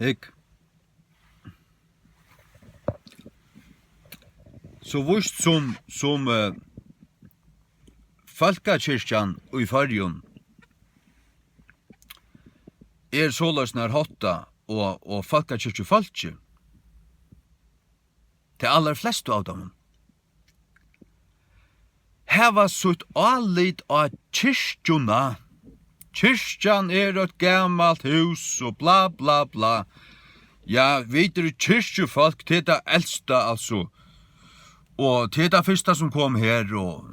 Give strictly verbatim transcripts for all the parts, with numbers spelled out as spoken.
Hygg. So víst sum, sum, eh, fólkakirkjan í Føroyum er soleiðis nær háttað og, og fólkakirkjufólkið, tey allarflestu av teimum, hava sítt álit á kirkjuna. Kirkjan er eitt gamalt hús og bla, bla, bla. Ja, vit eru kirkjufólk, tað er tað elsta, altso. Og tað er tað fyrsta, sum kom her, og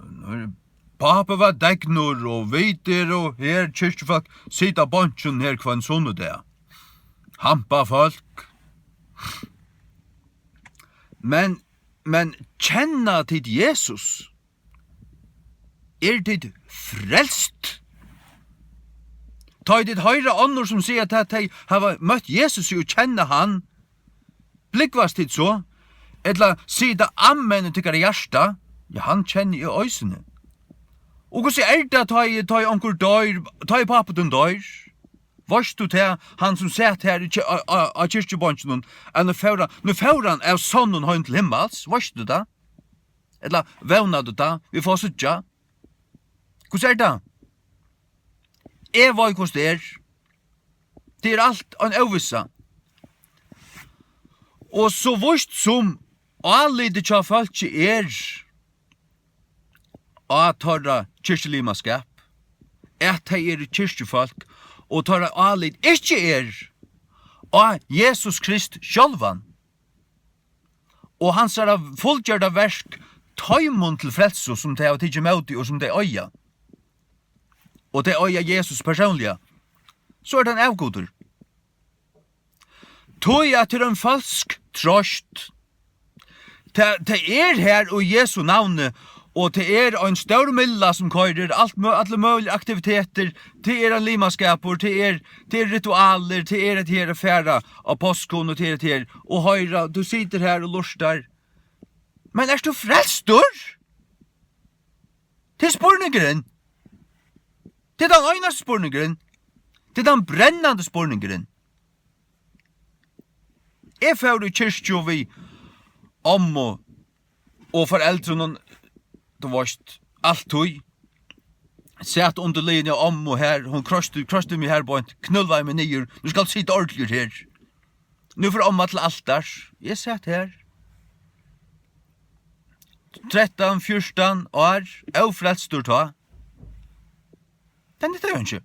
pápi var degnur, og vit eru her kirkjufólk, sita á beinkinum her hvønn sunnudag. Hampafólk. Men, men kenna tit Jesus? Eru tit frelst? Tá ið tit hoyra onnur, sum siga, at tey hava møtt Jesus og kenna hann, blúgvast tit so? Ella siga tað amen í tykkara hjarta? Ja, hann kenni eg eisini. Og hvussu er tað, tá ið, tá ið onkur doyr, tá ið pápi tín doyr? Veitst tú tað, hann sum sat her í ki-, á, á, á kirkjubeinkinum, at nú fór hann, nú fór hann av sonnum heim til himmals, veitst tú tað? Ella vónar tú tað? Vit fáa at síggja. Hvussu er tað? Eg veit, hvussu tað er. Tað er alt ein óvissa. Og so víst sum álitið hjá fólki er á teirra kirkjulimaskap, at tey eru kirkjufólk, og teirra álit ikki er á Jesus Krist sjálvan og hansara fullgjørda verk teimum til frelsu, sum tey hava tikið ímóti og sum tey eiga, og tey eiga Jesus persónliga, so er tað ein avgudur. Tí at tað er ein falsk troyst. Tað, tað er her í Jesu navni, og tað er ein stór mylla, sum koyrir alt mø-, allar møguligar aktivitetir. Tað er ein limaskapur, tað er, tað er ritualir, tað er hetta her at fara á páskum, og tað er hetta her, og hoyra, tú situr her og lurtar. Men ert tú frelstur? Tað er spurningurin. Tað er tann einasti spurningurin. Tað er tann brennandi spurningurin. Eg fór í kirkju við ommu og foreldrunum, tú veitst, altíð. Sat undir liðini á ommu her, hon kroysti, kroysti meg her beint, knúlaði meg niður. Nú skalt sita ordiligur her. Nú fer omma til altars. Eg sat her. Trettan, fjúrtan ár, ófrelstur tá. Tað nyttar jú ikki.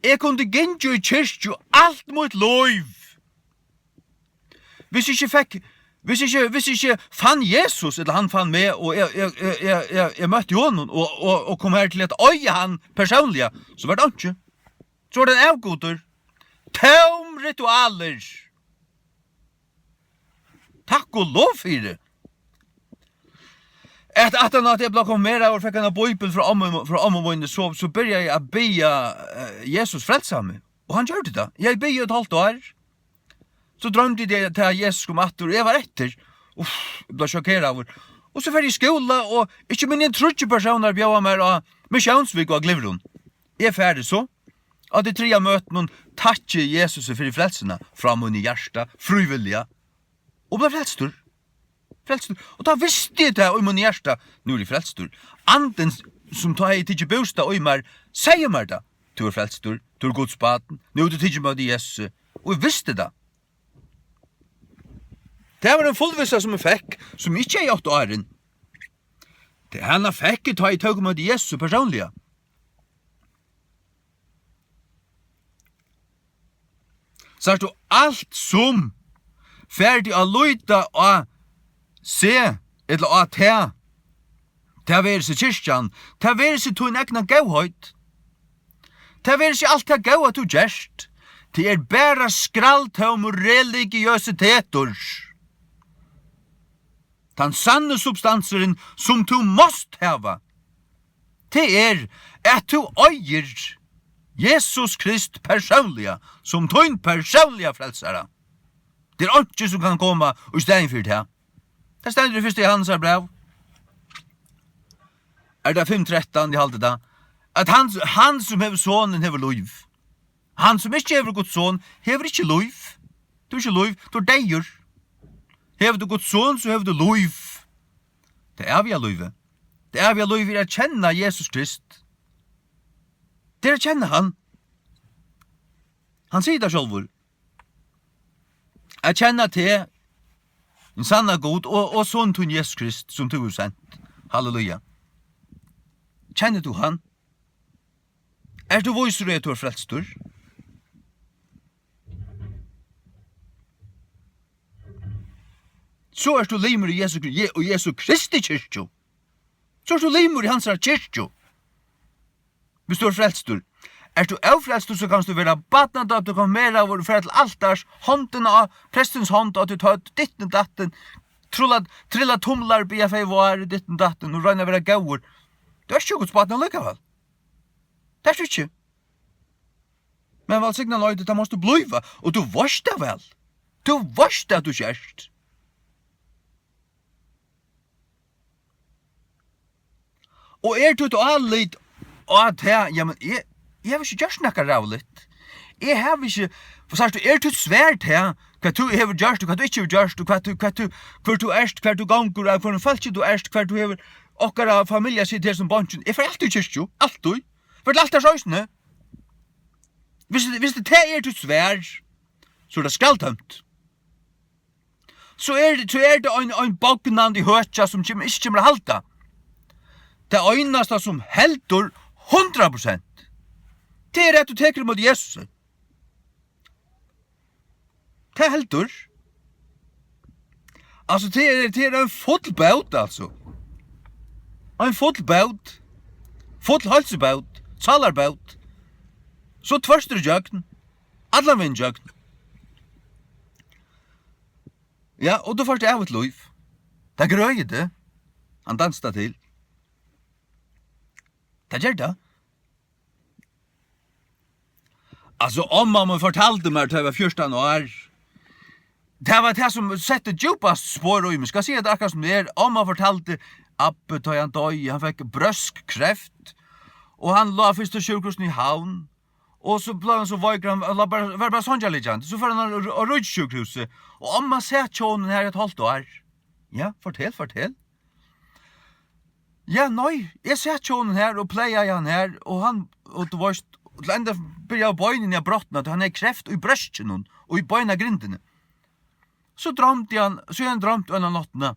Eg kundi gingið í kirkju alt mítt lív. Hvis ikki fekk, hvis ikki, hvis ikki fann Jesus, ella hann fann meg, og eg, eg, eg, eg, eg, eg møtti honum, og, og, og kom her til at eiga hann persónliga, so var tað einki. So er tað ein avgudur. Tóm ritualir. Takk og lov fyri. At, aftan á at eg bleiv konfirmeraður og fekk eina bíbel frá ommu, frá ommu míni, so, so byrjaði eg at biðja, eh, Jesus frelsa meg. Og hann gjørdi tað. Eg hevði biðið eitt hálvt ár. So droymdi eg tað, at Jesus kom aftur, og eg var eftir. Uff, eg bleiv sjokkeraður. Og so fer eg í skúla, og ikki minni enn tríggir persónar bjóða mær á missiónsviku á Glyvrum. Eg fari so. Á tí triðja møtinum takki eg Jesusi fyri frelsuna frá mínum hjarta, frívilliga, og bleiv frelstur. Frelstur. Og tá visti eg tað í mínum hjarta, nú eri eg frelstur. Andin, sum tá hevði tikið bústað í mær, segði mær tað. Tú ert frelstur, tú ert Guds barn, nú hevur tú tikið ímóti Jesusi. Og eg visti tað. Tað var ein fullvissa, sum eg fekk, sum eg ikki hevði átt áðrenn. Tað, hana fekk eg, tá eg tók ímóti Jesusi persónliga. Sært tú, alt sum fær teg at líta á seg ella á tað, tað veri seg kirkjan, tað veri seg tín egna góðheit, tað veri seg alt tað góða, tú gert, tað er bara skraldtómur religiøsitetur. Tann sanni substansurin, sum tú mást hava, tað er, at tú eigur Jesus Krist persónliga sum tín persónliga frelsara. Tað er einki, sum kann koma í staðin fyri tað. Tað stendur í fyrsta Jóhannesar bræv. Er tað fimm trettan, eg haldi tað? At hann, hann sum hevur Sonin, hevur lív. Hann sum ikki hevur Guds Son, hevur ikki lív. Tú hevur ikki lív, tú ert deyður. Hevur tú Guds son, so hevur tú lív. Tað æviga lívið. Tað æviga lívið er at kenna Jesus Krist. Tað er at kenna hann. Hann sigur tað sjálvur. At kenna teg, hin sanna Gud, og, og son tín Jesus Krist, sum tú hevur sent. Halleluja. Kennir tú hann? Ert tú vísur í, at tú ert frelstur? So ert tú limur í Jesu, Je-, í Jesu Kristi kirkju. So ert tú limur í hansara kirkju. Viss tú ert frelstur. Ert tú ófrelstur, so kanst tú vera barnadøpt og konfirmeraður og fara til altars, hondina á, prestins hond á títt høvd, ditten datten, trilla, trilla tumlar, biðja fey vár, ditten datten, og royna at vera góður. Tú ert ikki Guds barn allíkavæl. Tað ert tú ikki. Men vælsigna leitið, tað mást tú blíva, og tú veitst tað væl. Tú veitst, at tú ikki ert. Og er títt álit á tað, jamen, eg, eg havi ikki gjørt nakað ræðuligt. Eg havi ikki, for sært tú, er títt svar tað, hvat tú hevur gjørt, og hvat tú ikki hevur gjørt, og hvat tú, hvat tú, hvør tú ert, hvar tú gongur, av hvørjum fólki tú ert, hvar tú hevur okkara familja sita her sum bonkin. Eg fari altíð í kirkju, altíð. Fari til altars eisini. Viss, viss tað er títt svar, so er tað skraldtømt. So er, so er tað ein, ein bognandi høkja, sum kemur, ikki kemur at halda. Tað einasta sum heldur hundrað prosent, tað er, at tú tekur ímóti Jesusi. Tað heldur. Altso, tað er, tað er ein full bót, altso. Ein full bót. Full heilsubót. Sálarbót. So tvørtur ígjøgn. Allan vegin ígjøgn. Ja, og tú fært ævigt lív. Tað grøði teg. Hann dansar til. Tað ger tað. Altso, omma mín fortaldi mær, tá eg var fjúrtan ár. Tað var tað, sum setti djúpast spor í meg. Skal siga tað akkurát sum tað er. Omma fortaldi, abbi, tá hann doyði, hann fekk brjóstkreft, og hann lá fyrst á sjúkrahúsinum í Havn, og so bleiv hann so veikur, hann lá bara, var bara songjarliggjandi. So fór hann á, á Ríkissjúkrahúsið, og omma sat hjá honum har eitt hálvt ár. Ja, fortel, fortel. Ja, nei, eg sat hjá honum har og plegaði hann har, og hann, og tú veitst, til enda byrjaðu beinini at brotna, tí hann hevði kreft í brjóskinum og í beinagrindini. So droymdi hann, so hevði hann droymt eina náttina.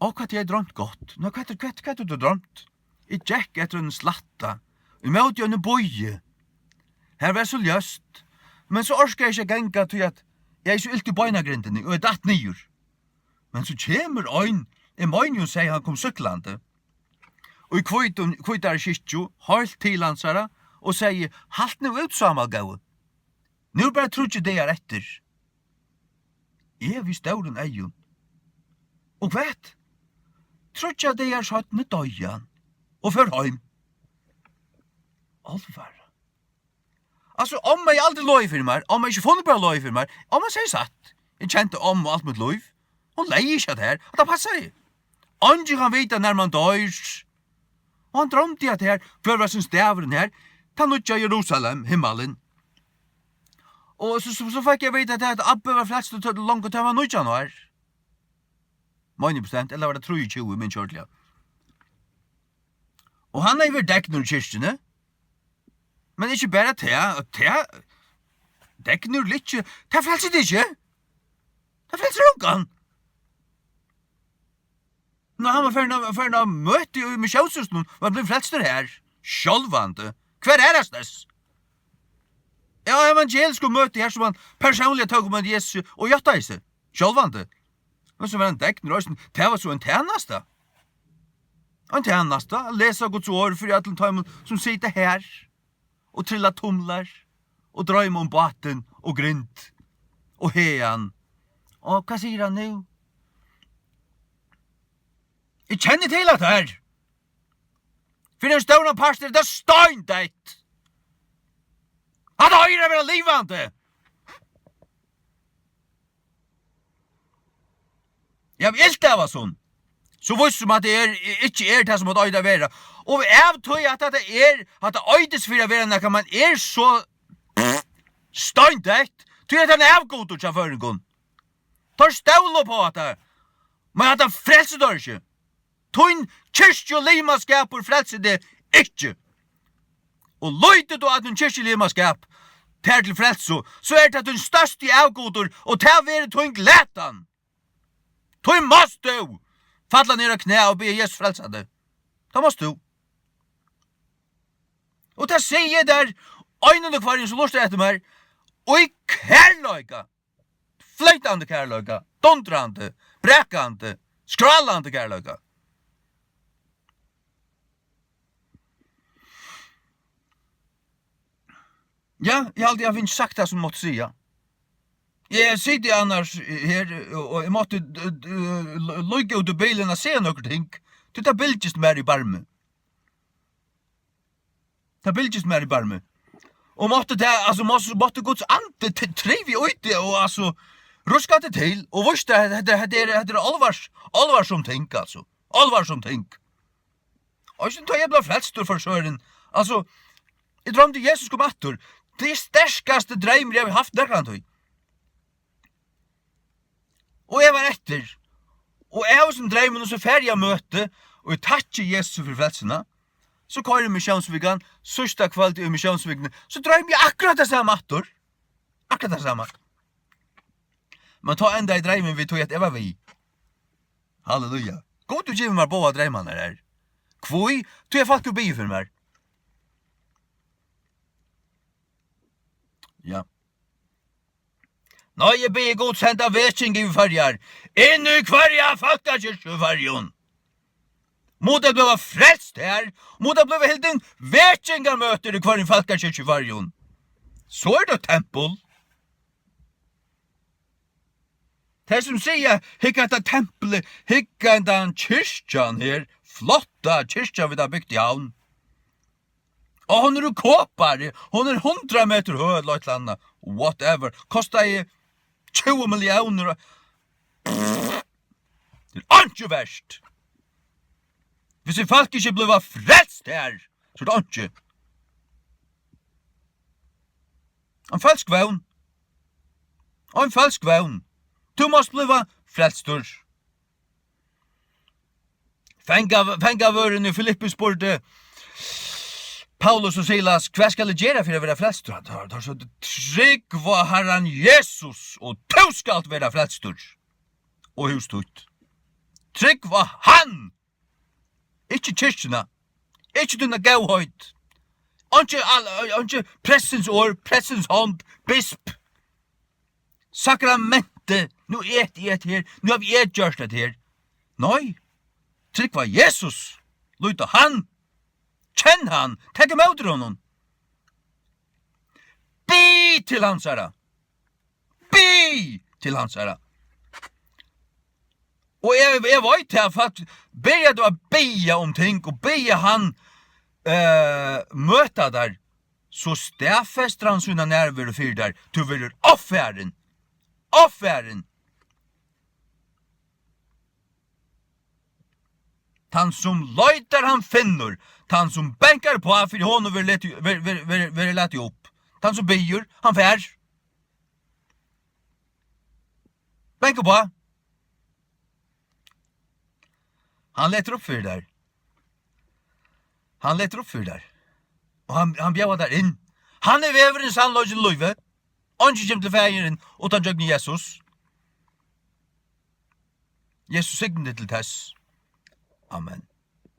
Ó, hvat eg hevði droymt gott. Nú, hvat, hvat, hvat hevur tú droymt? Eg gekk eftir einum slætti, ímóti einum býi. Har var so ljóst, men so orkaði eg ikki at ganga, tí at eg hevði so ilt í beinagrindini, og eg datt niður. Men so kemur ein, eg meini, hon segði, hann kom súkklandi í hvítum, hvítari skikkju, heilt til hansara, og segði: Halt nú út, Sámal góði. Nú eru bara tríggir dagar eftir. Eg við stórum eygum. Og hvat? Tríggjar dagar seinni doyði hann og fór heim. Álvara. Altso, omma hevði aldri logið fyri mær. Omma hevði ikki funnið upp á at loga fyri mær. Omma segði satt. Eg kendi ommu alt mítt lív. Hon legði ikki at her. Hatta passaði. Eingin kann vita, nær mann doyr. Og hann droymdi at her, hvør var sum stavurin her? Tað nýggja Jerusalem, himmalin. Og so, so, so fekk eg vita, at, at abbi var flestur til longu, tá hann var nítjan ár. Meini bestemt, ella var tað trýogtjúgu, eg minnist ikki ordiliga. Og hann hevði verið degnur í kirkjuni. Men ikki bara tað, og tað, degnur, lykki, tað frelsir teg ikki. Tað frelsir ongan. Nú, hann var farin av, farin av møti í missiónshúsinum, var blivin frelstur her. Sjálvandi. Hvar er hann stess? Ja, evangelisku møti her, sum hann persónliga tók ímóti Jesusi og játtaði seg. Sjálvandi. Men so var hann degnur eisini. Tað var so ein tænasta. Ein tænasta, at lesa Guds orð fyri øllum teimum, sum sita her og trilla tumlar og droyma um bátin og grind og hagan. Og hvat sigur hann nú? Eg kenni til hatta her. Fyri ein stóran part er tað steindeytt. Hatta eigur at vera livandi. Eg havi ilt av hasum. So víst sum at tað er, ikki er tað, sum at eitur at vera. Og av tí at hatta er, at tað eitur fyri at vera nakað, men er so steindeytt, Tí er tað ein avgudur hjá føroyingum. Teir stóla upp á hatta. Men hatta frelsir teir ikki. Tín kirkjulimaskapur frelsir teg ikki. Og lítur tú á tín kirkjulimaskap tær til frelsu, so er tað tín størsti avgudur, og tað verður tín glatan. Tí mást tú falla niður á knæ og biðja Jesus frelsa teg. Tað mást tú. Og tað sigi eg tær, einum og hvørjum sum lurtar eftir mær, í kærleika. Fleytandi kærleika, dundrandi, brakandi, skrálandi kærleika. Ja, eg haldi, eg havi fingið sagt tað, sum eg mátti siga. Eg siti annars her, og, og eg mátti, eh, eh, líka út í bilin at siga nøkur ting, tí tað bylgist mær í barmi. Tað bylgist mær í barmi. Og mátti tað, altso, mátti, mátti Guds andi t-, trivi í teg, og, altso, ruska teg til, og víst tað, hetta, hetta er, hetta er álvars-, álvarsom ting, altso. Álvarsom ting. Og sum tá eg bleiv frelstur fyri Sørin, altso, eg droymdi Jesus kom aftur. Tað er sterkasti dreymur, eg havi havt nakrantíð. Og eg var eftir. Og av hesum dreyminum, so fari eg á møti, og eg takki Jesus fyri frelsuna. So koyri eg missiónsvikan, síðsta kvøld í missiónsvikuni, so droymi eg akkurát tað sama aftur. Akkurát tað sama. Men tá endaði dreymin við tí, at eg var við. Halleluja. Gud, tú gevur mær báðar dreymarnar her. Hví? Tí eg fekk tú biðið fyri mær. Ja. Nei, eg biði Gud senda veking yvir Føroyar. Inn í hvørja fólkakirkju í Føroyum. Má tað blíva frelst her. Má tað blíva hildin vekingarmøtir í hvørjum fólkakirkju í Føroyum. So er tað tempul. Tey sum siga, hygg hetta templið, hygg hendan kirkjan her, flotta kirkjan vit hava bygt í Havn. Og hon er úr kopari, hon er hundrað metur høg ella eitt ella annað, whatever. Kostaði tjúgu milliónir. Tað er einki vert. Hvis fólk ikki blíva frelst her, so er tað einki. Ein falsk vón. Ein falsk vón. Tú mást blíva frelstur. Fanga-, fangavørðurin í Filippi spurdi Paulus og Silas: "Hvat skal eg gera fyri at vera frelstur?" Teir, teir søgdu: "Trúgv á Harran Jesus, og tú skalt vera frelstur, og hús títt." Trúgv á hann, ikki kirkjuna, ikki tína góðheit, einki al-, einki prestins orð, prestins hond, bisp. Sakramenti, nú eti eg hetta her, nú havi eg gjørt hetta her. Nei, trúgv á Jesus, lít á hann, kenn hann, tak ímóti honum. Bið til hansara. Bið til hansara. Og eg, eg veit at fólk byrja at biðja um ting og biðja hann, eh, møta tær. So staðfestir hann sína nærveru fyri tær. Tú verður ovfarin. Ovfarin. Tann sum leitar, hann finnur. Tann sum bankar uppá, fyri honum verður leti-, ver-, ver-, ver-, verður latið upp. Tann sum biður, hann fær. Banka uppá. Hann letur upp fyri tær. Hann letur upp fyri tær. Og hann, hann bjóðar tær inn. Hann er vegurin, sannleikin og lívið. Eingin kemur til Faðirin uttan gjøgnum Jesus. Jesus signi teg til tess. Amen.